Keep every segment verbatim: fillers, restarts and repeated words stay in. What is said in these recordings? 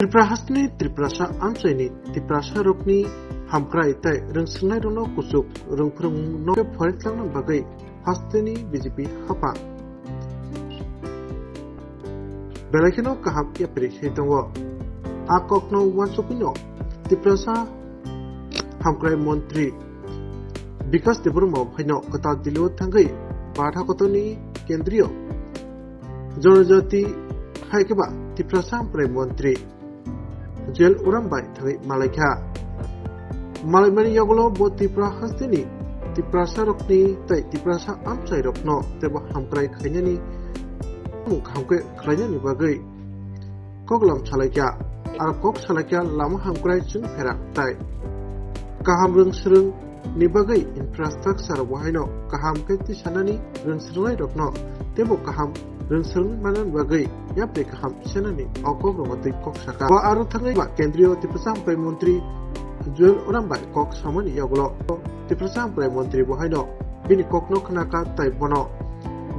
Tripura hasteni Tiprasa amchaini Tiprasarokni hamkrai tei rwngswrwngnairokno kuchuk rwngphwrwngno phoretlangna bagwi hasteni B J P hapang belai kheno kaham yapri khe tongo. A kokno uansukmino Tiprasa hamkrai montri Bikash Debbarma phaino kwtal Delhi-o thangwi Batha kotorni kendriyo Janajati hai khe ba Tiprasa hamkrai montri Juel Oram bai thangwi malaikha. Malaimani yagulo bo Tripura hasteni Tiprasarokni tei Tiprasa amchairokno teibo hamkrai khainani, mung hamkhe khlainani bagwi koklam salaikha. Aro kok salaikha lama hamkrai chwng pherak tai kaham rwngswrwng ni bagwi infrastructure bo haino kaham khe tisanani rwngswrwngnairokno teibo kaham rwngswrwng manani bagwi yapri kaham senani o kokrokno twi kok saka. Bo aro thangwi ba Kendriyo Tiprasa Hamkrai Montri Juel Oram bai kok samani yagulo Tiprasa Hamkrai Montri bo haino bini kokno khnaka tai bono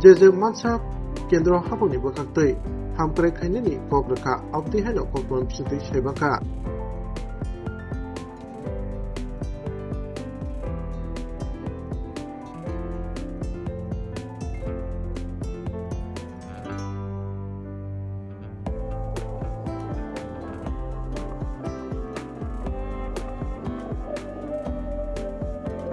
je je mansa kendro haboni bwkhaktwi hamkrai khainani kok rwkha, abtwi haino kokno bisingtwi sai bangkha.